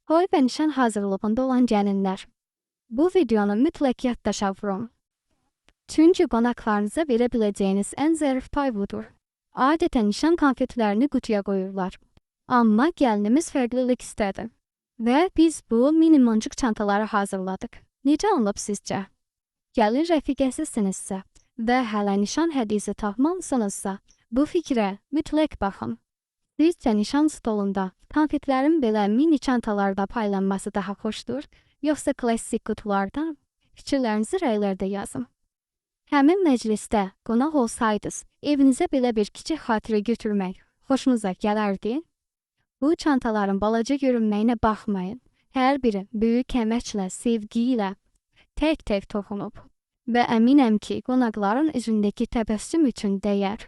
Toy və nişan hazırlığında olan gəlinlər, bu videonu mütləq yaddaşa vurun. Çünki qonaqlarınıza verə biləcəyiniz ən zərif pay budur. Adətən nişan konfetlərini qutuya qoyurlar. Amma gəlinimiz fərqlilik istədi. Və biz bu mini muncuq çantaları hazırladıq. Necə alınıb sizcə? Gəlin rəfiqəsisinizsə və hələ nişan hədiyyəsi tapmamısınızsa, bu fikrə mütləq baxın. Sizcə nişan stolunda konfetlərin belə mini çantalarda paylanması daha xoşdur, yoxsa klassik qutularda? Fikirlərinizi rəylərdə yazın. Həmin məclisdə qonaq olsaydınız, evinizə belə bir kiçik xatirə götürmək xoşunuza gələrdi? Bu çantaların balaca görünməyinə baxmayın. Hər biri böyük əməklə, sevgi ilə tək-tək toxunub və əminəm ki, qonaqların üzündəki təbəssüm üçün dəyər.